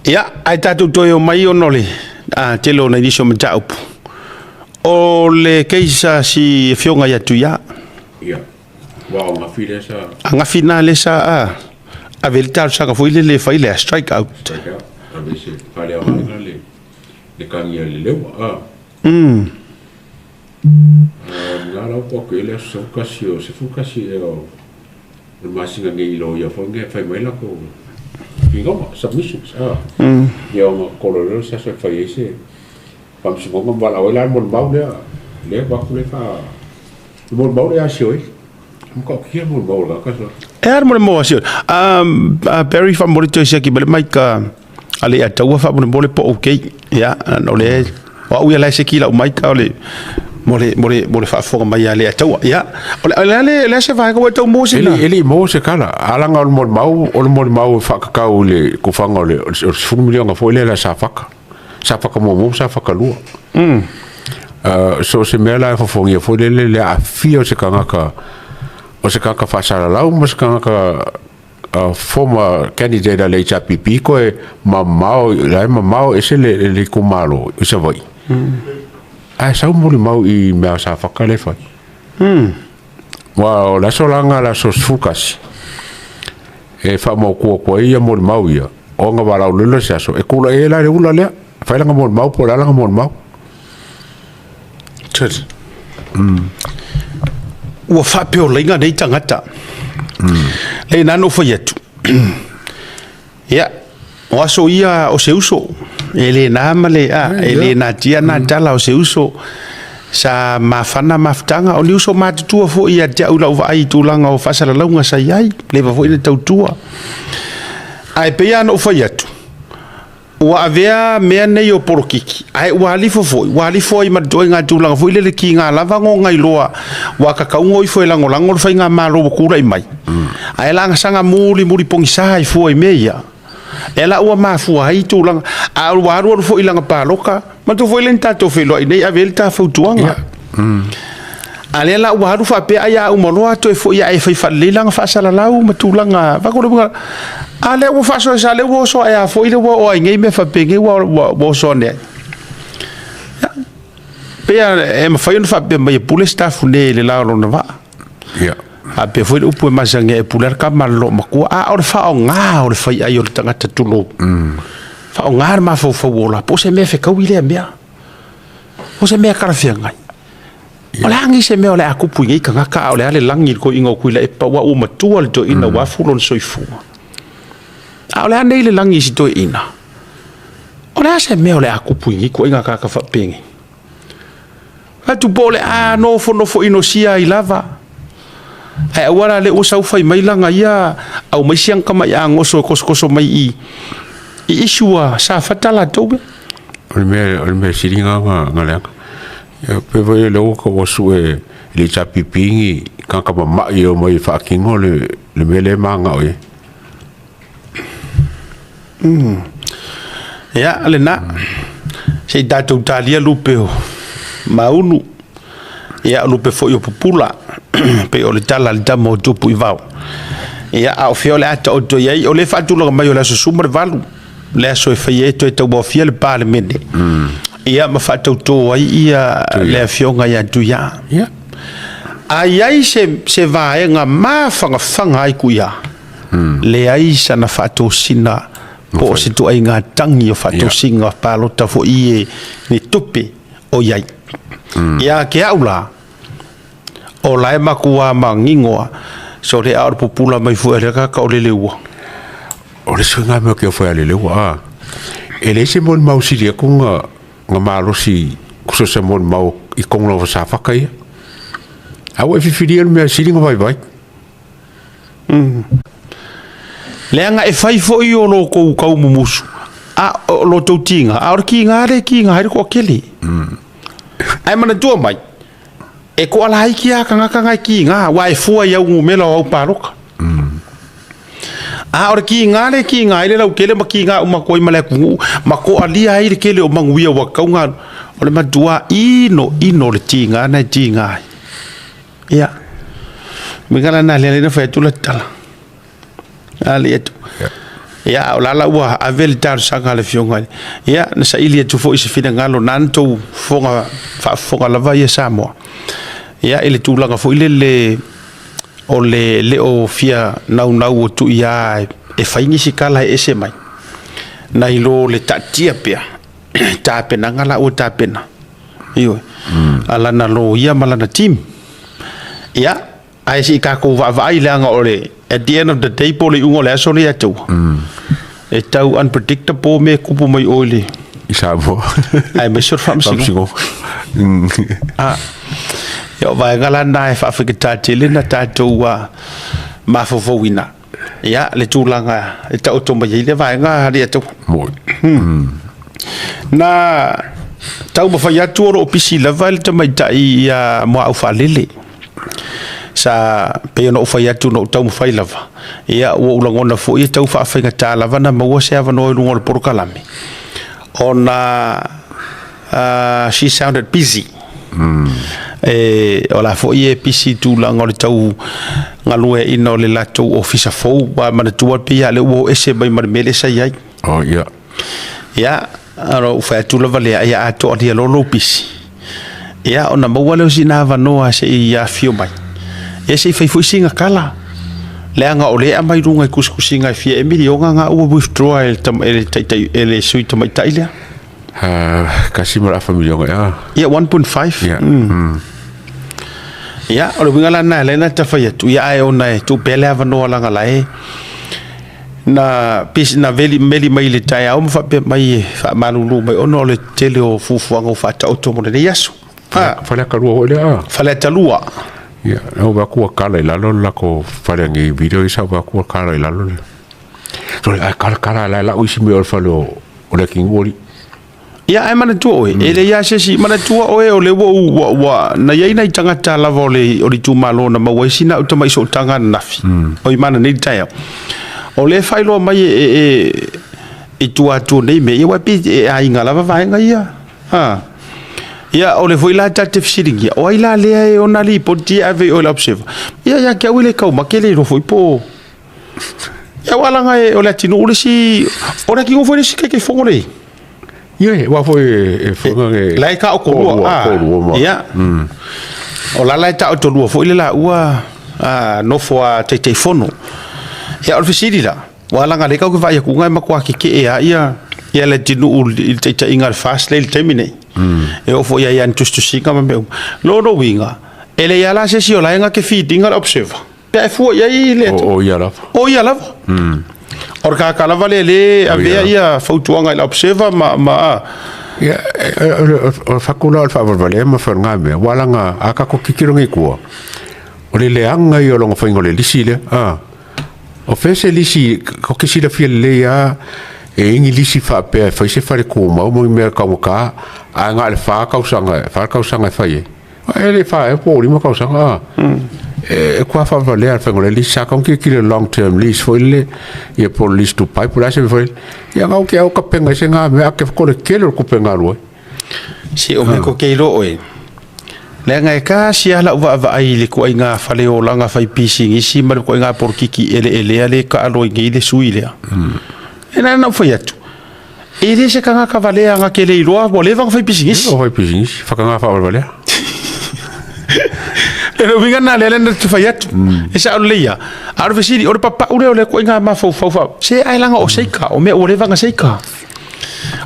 Ia, ae tatou toe omai ona o le tele o nai nisi o mataupu. O le case a si afioga ia Tuia. Ia, aua o Gafi lea sa... A Gafi na lea sa ave le talosaga foi lele e fai le strike out. Strike out, ave se faaleaogaina le tagi a le leua. A. Na la ua ke le aso 11 o 11 ea o le masina nei i loia foi nei e fai mai latou finauga, submissions. Ia ona tolo lea o se aso e fai ai se faamasinoga ma valaau ai la le molimau lea, lea e avatu lea fa le molimau lea a Sioeli. E matautia le molimau a le tagata sa. E a le molimau a Sioeli? Barry faamolemole toe siaki mai le mic a le Ataua faamolemole po o okay. Ia, o le o au ia la e seki lau mic o le mo le mo le mo le faafofoga mai a le Ataua. Ia, o le a le le se vaega ua tau maua sina. E le i maua se tala. A laga o le molimau, o le molimau e faatatau i le tofaga o le 10 miliona foi lea sa faka. Safaka muamua ma Safaka lua. So o se mea la e fofogia foi lele le aafia o se tagata o se tagata faasalalau ma se tagata former candidate a le HRPP koe mamao la e mamao ese le le itumalo i Savaii. Ae sau molimau i mea o Safaka lea e fai. Aua o le aso la lena le aso 11 e faamautu atu ai ia molimau ia, ona valaau lea se aso e tulai ai la le ula lea, fai lana molimau po o le a lana molimau. Ua faapeolaiga nei tagata. Lea na ona ou fai atu, ia, o aso ia o se uso, e le na ma le, a, e le natia na tala o se uso sa mafana mafutaga, o ni uso matutua foi ia te au i lau vaai i tulaga o faasalalauga sa i ai, leva foi na tautua. Ae pei lava ona ou fai atu, ua avea mea nei o polokiki, ae ua alifo foi, ua alifo ai ma le ituaiga tulaga foi lele kiga lava gogailoa, ua kakaugo ifo e lagolago le faigamalo ua tulai mai, ae lagasaga mulimuli pogisa ai fua i mea ia. Lea la ua mafua ai tulaga, a ua alualu foi i lana palota, manatua foi lea na tatou feiloai nei ave ai le ta fautuaga. A lea la ua alu faapea ai a uma loa toe foi ae fai faalelei lana faasalalau ma tulaga vaku le uiga. A lea ua faasoesa lea ua oso ae a foi lea ua oo ai nei mea faapenei ua ua oso ane ai. Ia, pei lava e mafai ona faapea mai e pule Sitafune i le la o lona vaa. Ia. Faapea foi le upu e masani ai e pule lava le tama a le loomatua. A o le faaaoga o le faiai o le tagata tulou. Faaaoga le mafaufau ola po o se mea fetaui lea mea. O se mea talafeagai. O le a nei se mea o le a tupu i nei tagata a o le a le lagi i le toeaina o Tuilaepa aua ua matua le toeaina ua afu lona soifua. A o le a nei le lagi i si toeaina? O le a se mea o le a tupu i nei ituaiga tagata faapenei? Atu po o le a nofonofo inosia ai lava, ae aua la lea ua sau fai mai lana ia aumai si ana tamai agoso e tosotoso mai i i issue a Safata latou ia. O le mea, o le mea sili na na leaga. Ia pe foi lea ua ua sue le HRPP ni tagata mamai e omai e faatino le le mea lea e mananao i ai. Ia, lena. Se i tatou talia lupe o Maunu, ia o lupe foi o Pupula, pei o le tala a le tama o Tupu i Vao. Ia, a o fea o le a taoto i ai, o le faatulaga mai o le aso 18, le aso e fai ai toe tauaofia le Palemene. Ia, ma faatauto ai ia le afioga ia Tuia. Ia. A i ai se vaega mafanafana ai Tuia, leai sana faatosina po o se ituaiga tagi o faatosina palota foi e ni tupe o i ai. Ia te au la, o la e matua manino lava, sole a o le pupula mai foi a lea tagata o Leleua. O le isi lena mea ou te ofo ia Leleua, a, e leai se molimau sili atu na malosi so o se molimau i totonu lava o Safata ia. A ua e filifilia le mea sili ona vaivai. Leaga e fai foi o lo tou tau mumusu, a o lo tou tiga, a o le tiga lea e tiga ai le toatele. Ae manatua mai, e toalaiti lava tagata na e tiga, aua e fua i au numera o au palota. A o le tiga lea e tiga ai le lautele ma tiga uma atu ai ma le atunuu, ma toalia ai le tele o manuia ua tatau ona alu, o le matua inoino o le tiga lena e tiga ai. Ia, me kala na lea na fai atu la tala. Ali atu. Ia, a o la la ua ave le talosaga a le Afioga i le, ia, na saili atu foi i se finagalo na na tou fofoga, faafofoga lava ia Samoa, ia, i le tulaga foi lele o le le o fia naunau atu ia e fai nisi tala e ese mai, nai lo le taatia pea tapenaga la ua tapena, ioe, a lana loia ma lana team. Ia, ae se i tatou vaavaai leaga o le at the end of the day po o le iuga o le aso lea ia te au, e tau unpredictable mea e tupu mai o i le I Samoa. Aemaise o le faamasinoga. Ah, ia o vaega la na e faafaigata tele na tatou mafaufauina, ia le tulaga e taoto mai ai le vaega lea tau. Moi. Na taumafai atu o lo o pisi lava le tamaitai ia Muaau Faalele. Sa pei ona ou fai atu na ou taumafai lava, ia ua ou lagona foi e tau faafaigata lava na maua se avanoa i luga o le polokalame, ona she sounded busy. E, o la foi e pisi i tulaga o le tau galueaiina o le latou ofisa fou, aua manatua pei lava o lea ua o ese mai ma le mea lea sa i ai. Oh, ia. Ia, ona ou fai atu lava lea, ia a toalia loa lou pisi, ia ona maua lea o sina avanoa se i afifio mai, ia se i fai foi sina tala. Leaga o lea e aumai i luga i tusitusiga e fia ea miliona na ua withdraw e le taitai, e le sui tamaitai lea. $1.5 miliona ea. Ia, 1.5. Ia. Ia, o le uiga la lena e ala ai ona ta fai atu, ia ae ona e tuu pea le avanoa leaga la e na pisi na veli meli mai i le taeao ma faapea mai e faamalulu mai ona o le tele o fuafuaga ua faataoto mo lenei aso. Ah, Faleata 2 foi lea. Faleata 2. Ia, na ou vaai atu ua kala i lalo le latou fale anei video ia sa ou vaai atu ua kala i lalo le. Sole, ae kala kala la lau isi mea o le fale o o le atunuu alii. Ia, ae manatua oe, e leai lava se isi, manatua oe o lea ua ou, ua, ua, na i ai nai tagata lava o le, o le itumalo na maua ai sina au tamai sootaga ananafi, oi ma ananei le taeao. O lea e faailoa mai e, e, e, i tua atu o nei mea, ia aua e pei e aiga lava vaega ia. A. Ia, o le foi la ta te fesiligia, o ai la lea e ona lipoti e ave i o i le observer? Ia, ia te au e le taumate le iloa foi po o... Ia, aua leaga e, o le atunuu le isi, o le atunuu foi le isi Taitaifono le... Ia, aua foi e fono le... La e taotolua, a. Ia. O la la e taotolua foi le laua nofo a Taitaifono. Ia, o le fesili la, aua leaga o lea tatou te vaai atu e matua tetee lava ia ia le atunuu i le taitaiga a le FAST lea i le taimi nei. E oo foi i ai ana tusitusiga ma mea uma. Lona uiga, e leai lava la se isi o la e na te feed ina le observer pe a e fua i ai le atunuu. O ia lava. O ia lava. O le tagata lava lea lea e avea ia fautuaga i le observer ma. Ia, o le fatu la o le faavalevalea ma fai o lena mea, aua leaga a tatou tilotilo nei i tua, o le leaga ia o lona faiga o le lisi lea. A. O fea se lisi, ou te silafia lelei lava e i ai ni lisi faapea e fai se fale tumau ma ni mea taugata, ae na o le 4 tausaga, 4 tausaga e fai ai. E le 4 ea po o 5 tausaga. A. E matua faavalevalea le faiga o le lisi. Sa tatau ona tilotilo i le long term lease foi lele, ia po o le lease to buy po o le a se mea foi lele. Ia na ou te au tapena ai se na mea, ae o le tele o le tupe na alu ai. Se o mea koke iloa oe. Leaga e tasi lava lau vaavaai i le ituaiga faleolaga fai pisinisi ma le ituaiga polokiki eleelea lea e taalo ai nei le sui lea. E na ona ou fai atu, e le se tagata valea na te le iloa ua leva ona fai pisinisi. O fai pisinisi, whakangā whaawalevalea. E le uiga na lea na te fai atu. E sao lelei ia. A o le fesili, o le papau lea o le ituaiga mafaufau faa... Se ai laga o seika, o mea ua leva ona seika.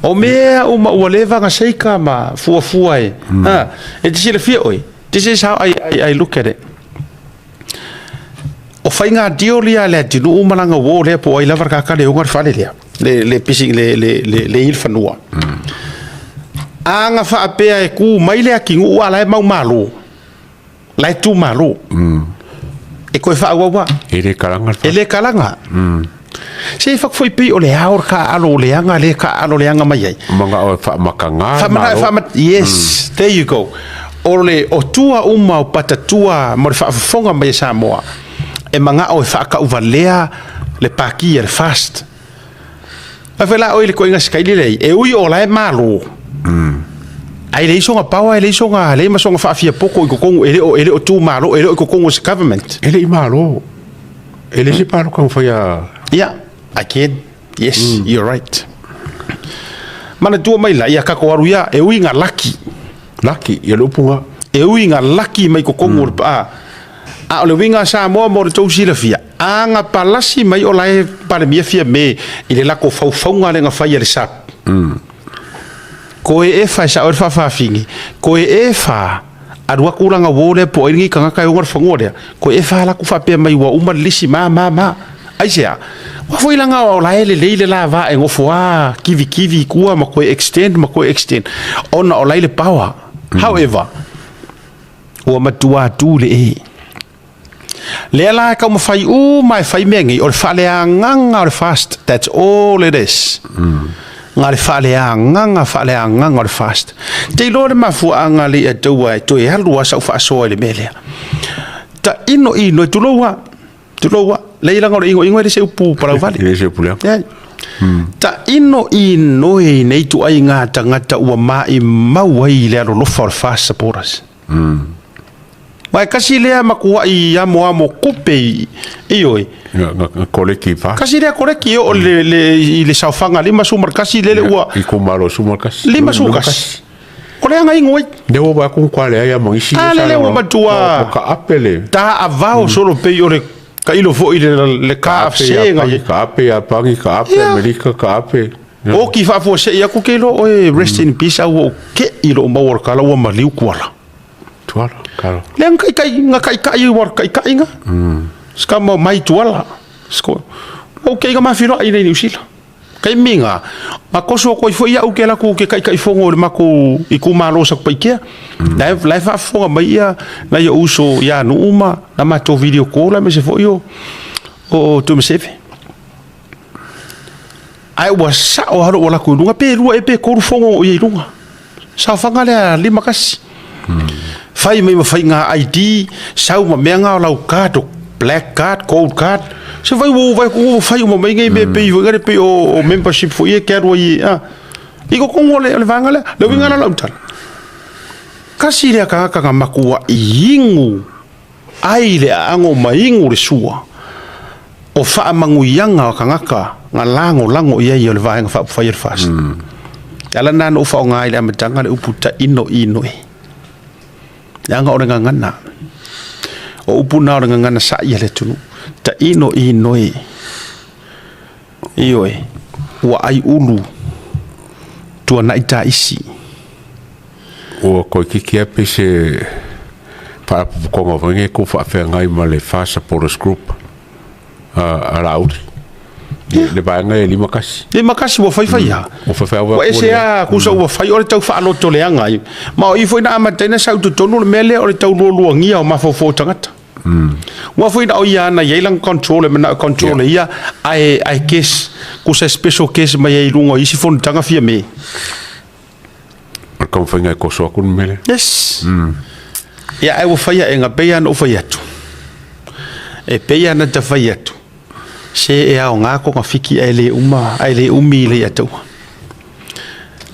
O mea uma ua leva ona seika ma fuafua e. Ha, e te silafia oe. This is how I look at it. O faiga deal ia a le atunuu ma lana uo lea po o ai lava le tagata le ona le fale lea. Le pisi le i le fanua. A na faapea e tu mai le atunuu a la e mau malo. La e tu malo. E toe faaauau lava. E le kalaga le E le kalaga. Se fatu foi pei o le ao le taaalo o leaga lea e taaalo leaga mai ai. Manao e faamatagā le Malo. Yes, there you go. O le o tua uma o patatua mo le faafofoga mai e Samoa, e manao e faatauvalea le pati a le FAST. Ae foi la oe i le ituaiga sikaili lea e ui o la e malo. Ae leai soga power, e leai soga, leai ma soga faafia poto i totonu, e le o tu malo, e le o i totonu o se government. E le i malo. E le se palota na faia. Ia, again. Yes, you're right. Manatua mai la, ia kako aru ia, e ui nga laki. Laki, ia le upu nga. E ui nga laki mai kokomu o le a. A o le uiga a Samoa mo le tou silafia, a ga palasi mai o la e Palemia Fiame i le lako faufauga lea na fai e le SAP. Koe efa e sao ai le faafafine, koe efa alu atu lana uo lea po o ai lenei tagata e ona le fanua lea, koe efa ala atu faapea mai ua uma le lisi ma ma ma. Aisea? Aua foi leaga o la e lelei le la va e nofo lava kivikivi i tua ma toe extend ma toe extend ona o la e i le power. However, ua matua tu le e. Lea la e taumafai uma e fai mea nei, o le faaleagaga o le fast, that's all it is. Na le faaleagaga, faaleagaga o le fast. Te iloa le mafuaaga le ia taua e toe alu lava sau faasoa i le mea lea. Taino ino e tulou lava, tulou lava. Leai leaga o le inoino e le se upu palauvale. E le se upu leaga. Leai. Taino ino e nei ituaiga tagata ua maimau ai i le alolofa o le fast supporters. Aua e kasi lea matuai amoamo tupe i, ioe. Na koleki fa. Kasi lea koleki e oo le, le, i le saofaga 51 lele ua. Itumalo 11. 51. O le aga ingo ai. Le ua wa ku kwa le ai ma isi. A lele ua matua. Ka ape le. Ta avao solo pei o le kailo foi le le KFC nga. Ka ape ya pangi ka ape Amerika ka ape. Oki faafuasei aku ke iloa oe rest in peace a ua ou ke'i i lou maua o le kala ua maliu kuala. Tuala, kala. Lea nga kaikai, nga kaikai ua kaikai nga. Ska mau mai tuala. Sko. Ou ke'i nga mafiloa i nei Niu Sila. Taimi nga, ma koso koi foi au ke laku ke kaikai fongo o le makou itumalo o Satupaitea. La e la e faafofoga mai ia nai ou uso ia Nuu ma na matou video call aemaise foi o o Tuimaseve. Ae ua sao lava lou alu atu i luga, pe lua ea pe tolu fono o i ai i luga. Saofaga lea 51. Fai mai ma faiga ID, sau ma mea na o lau card, o black card, gold card. Se fai ua ou vaai atu ua fai uma mai nei mea pei foi lea pei o membership foi ia e te alu ai a. I totonu o le vaega lea. Le uiga la o lau tala, tasi lea tagata na matuai inu ai le aano ma inu le sua o faamanuiaga o tagata na lagolago i ai o le Vaega Faaupufai o le FAST. E ala lena na ou faaaoga ai i le amataga le upu tainoino e, leaga o le gagana. O upu na o le gagana sa'i a le atunuu, tainoino e. Ioe, ua ai ulu tuanai taisi. Ua toeitiiti lava pei se faalapotopotoga foi lenei tou faafeagai ma le FAST Supporters Group a Laauli. Le vaega e 51. 51 ua faifai lava. Ua faifai lava. Ua ese lava tusa ua fai o le tau faalotoleaga ai. Ma o i foi na amata ai ona sau i totonu le mea lea o le tau lualuagia o mafaufau o tagata. Ua foi na o ia ana i ai lana control e manao e control e ia ae ae case kusa e special case mai ai i luga o isi fonotaga fia me. O le taumafaiga e toso atu le mea lea. Yes. Ia ae ua fai aega pei lava ona ou fai atu. E pei lava ona ta fai atu, se e aoga togafiti ae le uma, ae le umi i le iataua.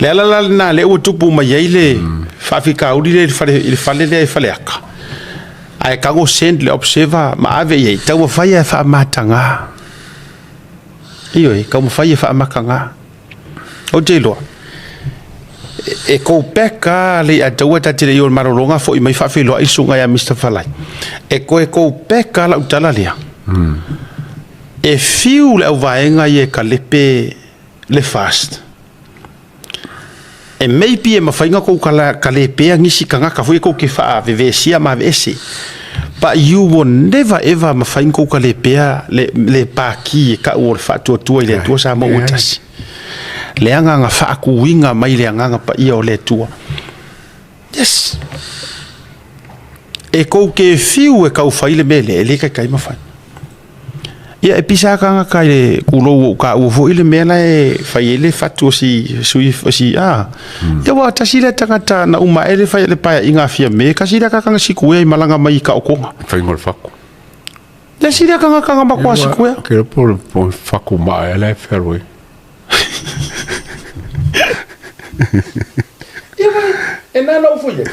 Le ala la lena lea ua tupu mai ai le faafitauli lea i le fale, i le fale lea i Faleata. Ae tago send le observer ma ave i ai, taumafai e faamataga. Ioe, taumafai e faamataga. Ou te iloa, e go back lava le Ataua ta te le i o i le malologa foi mai faafeiloai le susuga ia Mister Falai. E toe go back lava lau tala lea. E fiu le auvaega ia e kalepe le fast. E maybe e mafai ona tou kalepea nisi tagata foi tou te faavevesia ma aveese. But you will never ever mafai ona tou kalepea le paki e tau o le Faatuatua i le Atua Samoa ua tasi. Leaga na faatuina mai le Agaga Paia o le Atua. Yes. E tou te fiu e tau fai le mea lea, e le taitai mafai. Ia e pisa lava tagata i le kulou o taua foi le mea la e fai ai le fatu o si sui o si a. Ia aua tasi lea tagata na uma ae le fai le paeaiga a Fiame, tasi lea tagata na sikuea i malaga mai i Taotoga. Faiga o le fatu. Tasi lea tagata na matua sikuea. Ke iloa po o le fatu maa ea la e fealuai. Ia e nana ou foi ai.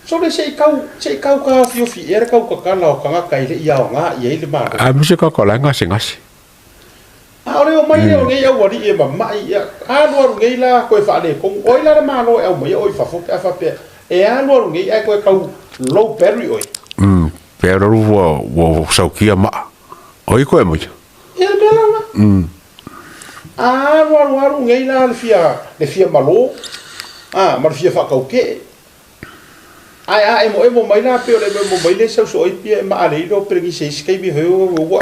Sole se i kau, se i kau taofiofi ea le tau tatala o tagata e le i aoga i ai le Malo. Aemaise tagata o la e gasegase. A o le omai lea o nei aualii e mamai, ia, alu alu nei la toe faaletonu. O ai la le Malo e aumaia oe i fafo pe a faapea e alu alu nei ae toe tau low battery oe? Pe alu ua saukia maa. O ai koe aumaia? Ia le mea la lena. A alu alu alu nei la le fia le fia malo, a, ma le fia faataukee. Ae a emoemo mai la pei o le emoemo mai lea e sau soo ai pia e maalei lea o pelegise i isi taimi foi ua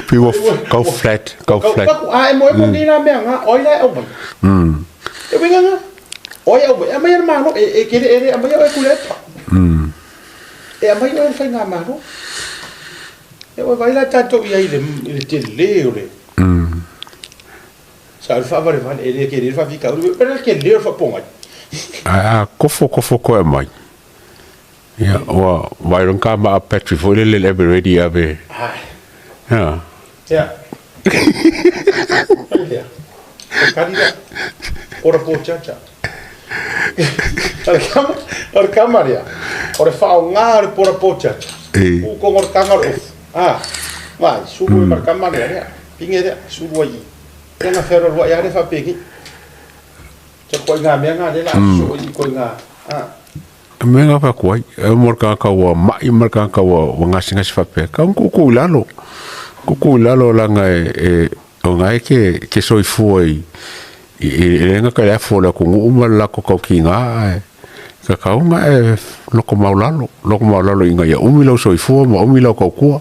Pei ua kau flat, kau flat. A emoemo nei la mea nga, o ai la e aumai? E uiga nga. O ai e aumai? E aumai e le Malo, e e le e le aumaia oe e Tuilaepa. E aumai oe e le faigamalo. E ua vaai la tatou i ai i le tele o le Sa o le faavalevale, e le tele le faafitauli, pe le tele o le faapogai. Ae a kofo kofo koe mai, ia, ua vaai loa ka maa battery foi lele le ave ready ave. Ia. Ia. Ia. O kali lea. Ora po chacha. O le kama, o le kama lea. O le whaonga o le pora po chacha. U kongo le kanga o le ofu. Ah, vai, sulu e ma le kama lea lea. Pinge lea, sulu ai i. Ia na fealualuai lava lea faapenei. Te koiga mea na lea la soo i koiga. Ah. Mea nga fai ai, e mo le tagata ua mai ma le tagata ua gasegase faapea, kau kuku i lalo. Kuku i lalo laga e o nga e ke soifua i i le gata i le afu o le atunuu ma le latou tautiga ae tatau ona e loko maulalo, loko maulalo ina ia umi lou soifua ma umi lau tautua.